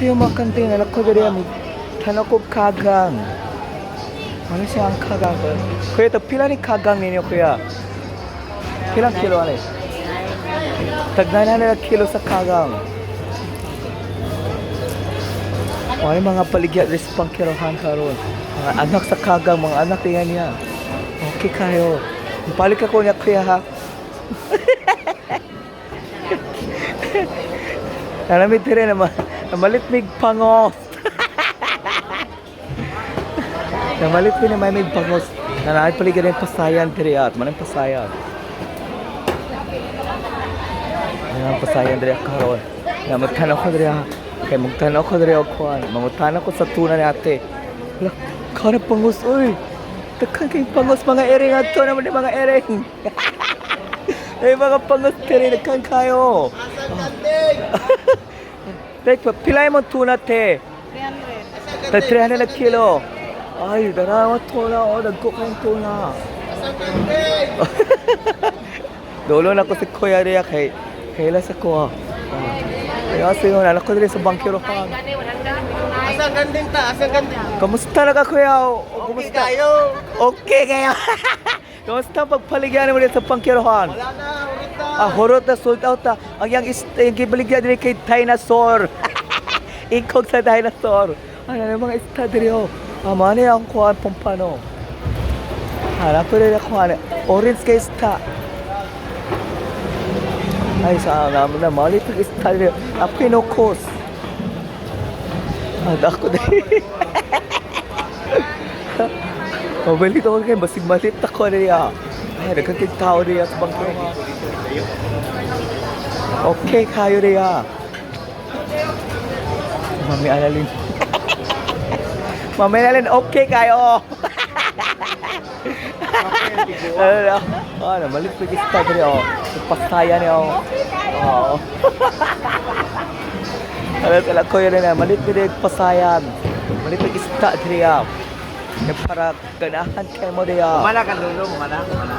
Kasi yung mga kanding, anak ko diri mo tanaw ko kagang. Ano siya ang kagang ko? Kuya, ito pila ni kagang ninyo, kuya? Pilang kilo ano eh? Tag 900 kilo sa kagang. Ay, mga paligya diri sa pangkirohan karon. Mga anak sa kagang, mga anak niya niya. Okay kayo. Balik ako niya, kuya, ha. Alam mo rin naman, namalit mig pangos. Namalit mi na may mig pangos. Nanaay paligya rin pasayan diri at manang pasayan. Manang pasayan diri karon. Na magtanaw ko diri ha. Kay magtanaw ko diri og kuan. Mangutana ko sa tuna ni ate. Hala, kana pangos oy. Daghan kay pangos mga ering ato naman ni mga ering. Ay, mga pangos diri daghan kayo. Tek, pila mo tuna te? 300. Ta 300 na kilo. Ay, dara mo tuna. Oh, dagko kayong tuna. Dulo na ko si Kuya Ria kay kaila sa kuha. Kaya sa yun, anak ko diri sa bangkiro ka. Asang ganding ta, asang ganding. Kamusta na ka, kuya? O, Okay kumusta? kayo. Okay kayo. Kamusta ang pagpaligyan mo dito sa pangkirohan? Wala na, ulit na. Ah, horot na sold out na. Ang yang is yung gibaligyan diri kay dinosaur. Ikog sa dinosaur. Ay, ano yung mga ista diri oh. Ah, mani ang kuan pampano. Hanap ko rin ako ano. Orange kay ista. Ay, sa naman na mali pag ista diri. Ah, pinokos. Ah, dako diri. Mabalik ako kay basig malit ako diri ah. Ay, daghan kay tao diri sa bangko. Okay, kayo riya. Mami Annalyn. Mami Annalyn, okay kayo. Ano, ano, malit pag ista diri oh. Pasaya niya oh. Oo. Ano sila ko yun na, malit pag pasayan. Malit pag ista diri ah. Kaya para ganahan kayo mo diri ah. Mana ka dulo, mana, mana.